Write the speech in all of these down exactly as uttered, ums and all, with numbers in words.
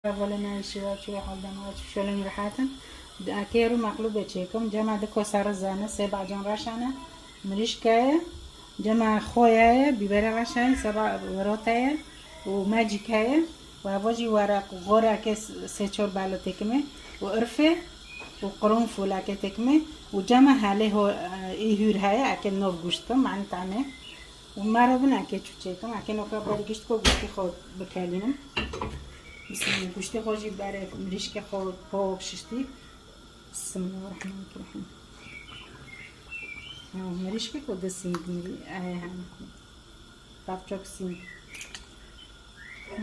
Volena şiwa çi hal dema çi şolem rahat in. Eke ru meqlûbê çêkim, cema di kosa riz e, sê bacan reşane, mirîşke ye, cema xoya ye, bîbere reşa ye, seba werote ye û mecîke ye. Û evo jî wereq goreke s-, sê çor belo têkimê û irfê û qirûnfûleke têkimê û cema helê ho-, î hûr heye, eke nov guşt kim, manî tamê. Û mero bin eke çû çêkim, eke noka berî gişt ko guştî xwe bikelînim. Bismillah, guştî xwe jî berê mirîşke xwe pok şiştî. Bismillahirrahmanirrahim. Ha, mirîşke ko di sîng mirî, e, hem. Bavçok sîng. Hı.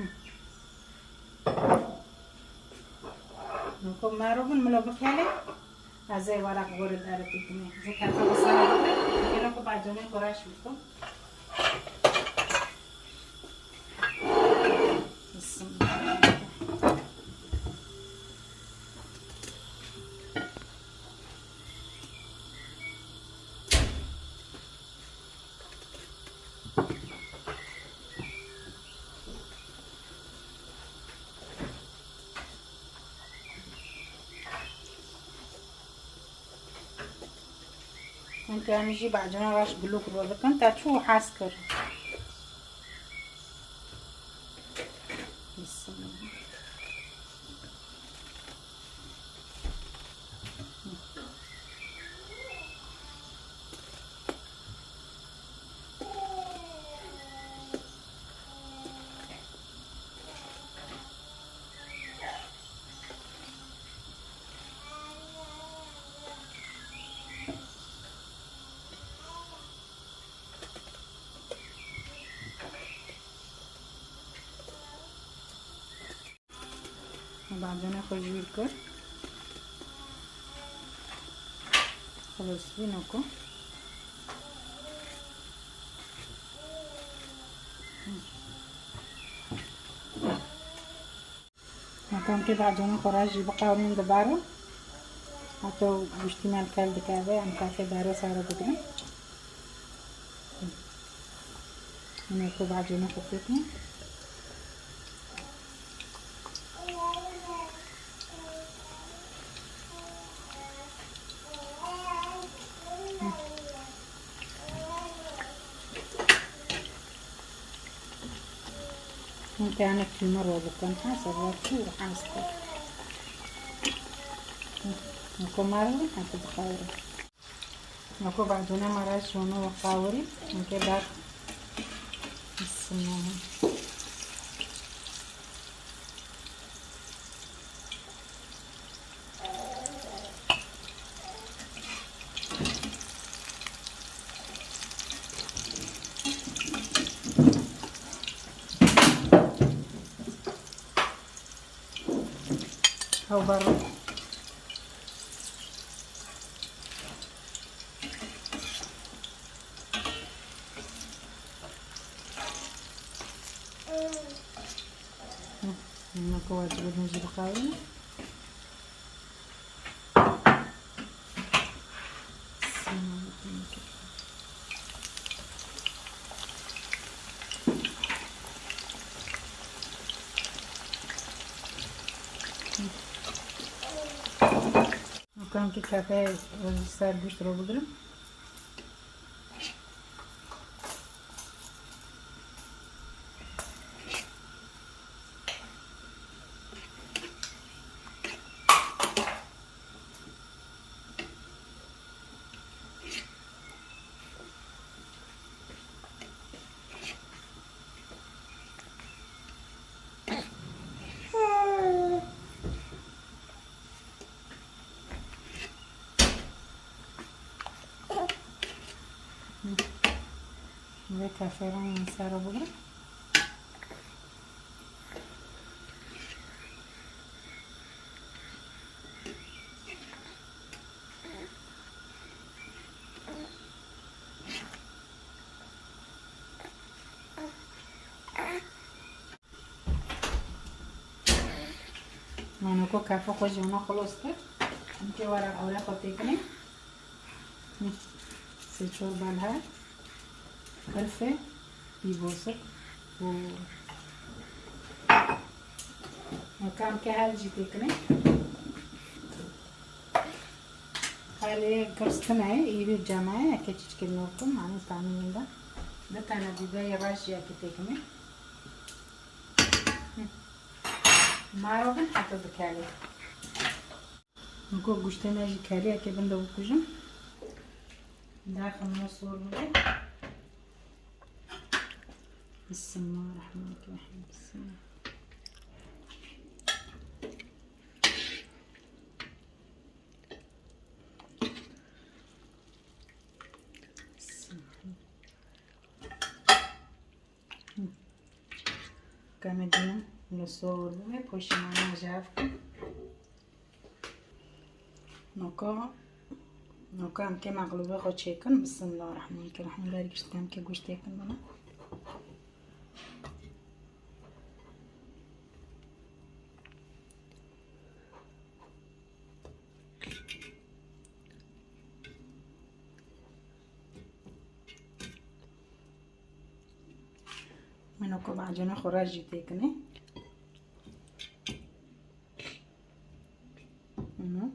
Noko mero bin milo bikele. Ez ê weraq gorê dere têkimê. Zê kefa bi sere bibe. Gelo ku baconê xwe reş bikim. Bismillah. Hûn em jî bacana reş gulûk ro dikin, te çû hez kir. Bismillah. Bacana xwe jûr kir. Xilas vî noko. Heta em kê bacana xwe re jî biqewirîn dibaro. Heta guştî me li kel dikeve, em kafê dare sare bigirin. Em ê ku bacana xwe pêkin. Hûn tane kîmir ro bikin, ha, seba ku hez kir. Hûn komar bin, ha, tu bixawire. Noko bacona mara şono ve qawirî, neke ber. Bismillah. Hew ber. Nako wacibê jî bixawin. Bakalım ki kefeye ser guşt ro bigirim. Vê kefêran min ser re bigire. Manoko kefo xwe ji wana xilos kir. Em kê were ewre xwe têkinê. Sê çor bel her. Qirfê, pîvosik û Kam ke hel jî têkine. Helê girs tune ye, îrî cem e, eke çiçkê nor kim, hani tamî min de. Di tane bîberê reş jî eke têkine. Hı. Maro bin heta dikelê. Niko guştê me jî kelê eke bin de bikujim. Daxim no sor bibe. Bismillahirrahmanirrahim. Bismillah. Kemê dînin li sor bû, poşîmana ji hev kin. Noka, noka em kê meqlûbê xwe çêkin. Bismillahirrahmanirrahim. Ber gişt em kê goştê kin bana. Min ku macûna xwe re jî têkine. Hı.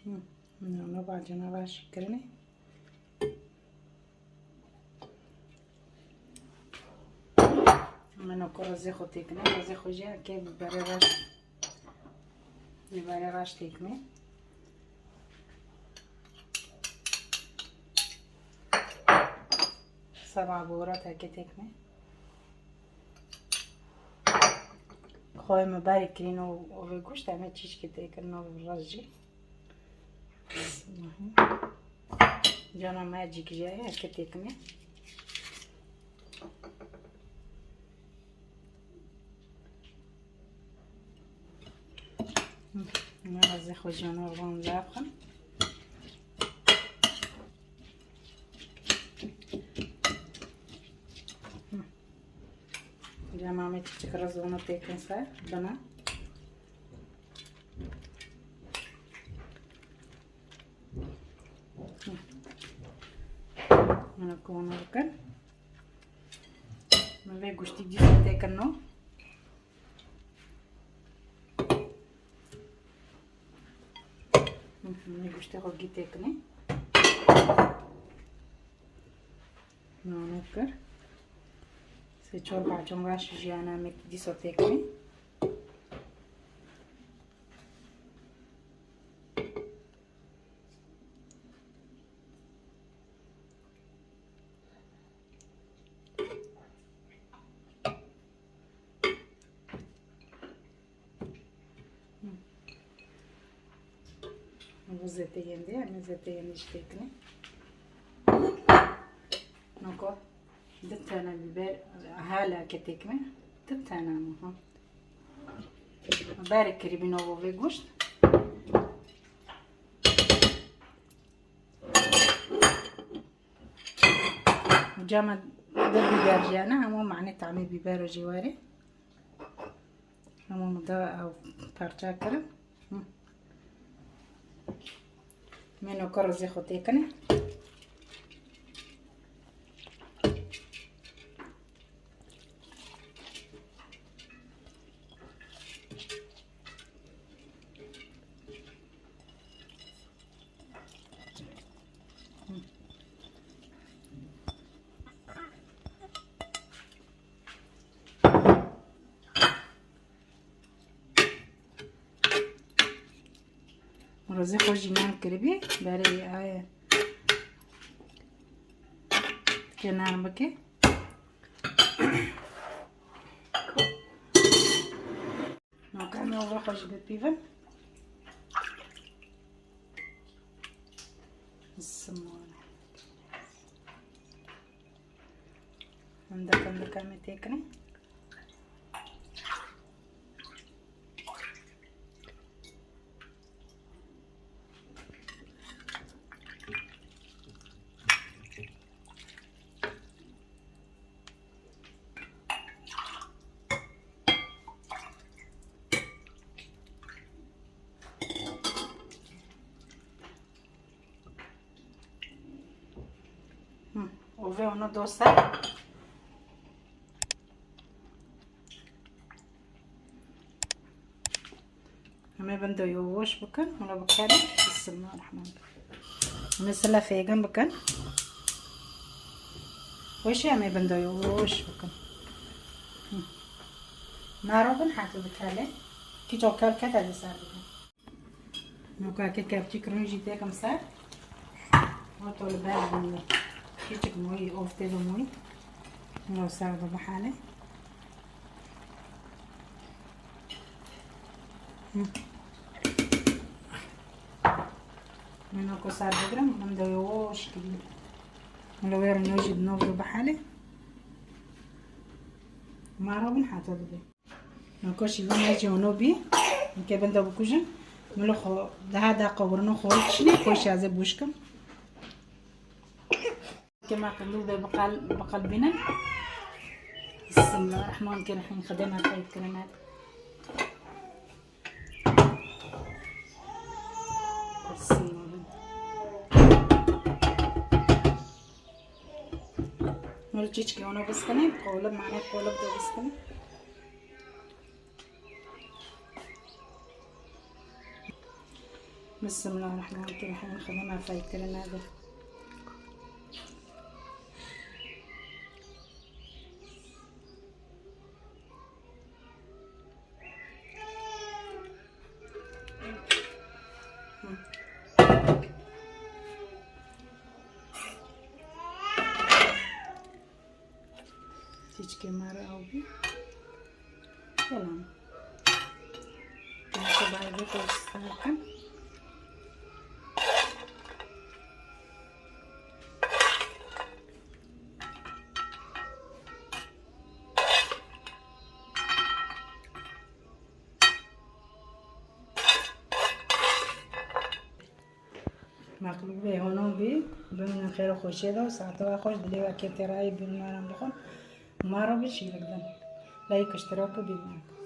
Hı, nano bacana baş kirinê. Min ku rezê xwe têkine, rezê xwe jî eke bîberê reş, bîberê reş têkine. Seba borat eke têkine. Xwê me berê kirîn û, û vê goşt em ê çîçkê têkirin û reş jî. Cana me cîk jî heye, eke têkine. Me ez ê xwe jî ona van lab xim. Cama me çiçik riz ona têkin ser bina. Mana ku ona bikin. Min vê guştî dîsa têkirino. Min vê guştê xwe gî têkinê. Nano kir. Sê çor bacon reş jiyana me dîsa têkinê. Bu zêteyên de, em ê zêteyên de jî têkinê. Noko, di tane biber, hala ke têkine, di tane ama, ha. Berê kirîbîno bo vê goşt. Cama de biber jiyane, hemû mane tamê bibero jî were. Hemû min de ew parça kirin. Hı. Meno kar zê xwe têkine. Rozê xwe jî nan kiribî, berê aye ke nan bike. Naka me ova xwe jî bipîvin. Bismillah. Hindika hindika me têkine. Ve onu dosa. Em ê bin de yoş bikin, onu bikerin. Bismillahirrahmanirrahim. Em ê sila fêgin bikin. Weşî em ê bin de yoş bikin. Hı. Maro bin hatu bikelê. Ki çok kel kete de ser bikin. Nokake kevçî kirin jî têkim ser. O to li ber bûye. Küçük moyî, of tê de moyî. Lo ser de bihale. Hı. Min o ku ser bigrim, min de yoş kirî. Min li wê rûnê jî di nov de bihale. Maro bin hata dibe. Nako şîvê me jî ono bî. Min ke bin de bikujin. Min li xwe daha da qewirino xwe dişinê, xwe şazê bûşkim. Ke me qilû de biqal-, biqelbînin. Bismillahirrahmanirrahim. Xwedê me xeyr kirine. Bismillah. Nûr çiçkî ona biskine, qolib mane qolib de biskine. Bismillahirrahmanirrahim. Xedê me feykirin nebe. Çiçkê me re ew bî. Selam. Sobayê vê xwe ji ser bikin. Mexlûbê hono bî, bimînin xêr û xweşiyê de û saete we xweş, dilê we kê tê rayê bîr naran bixwin. Maro bi şîrik din. Like, iştirak û bîr nakin.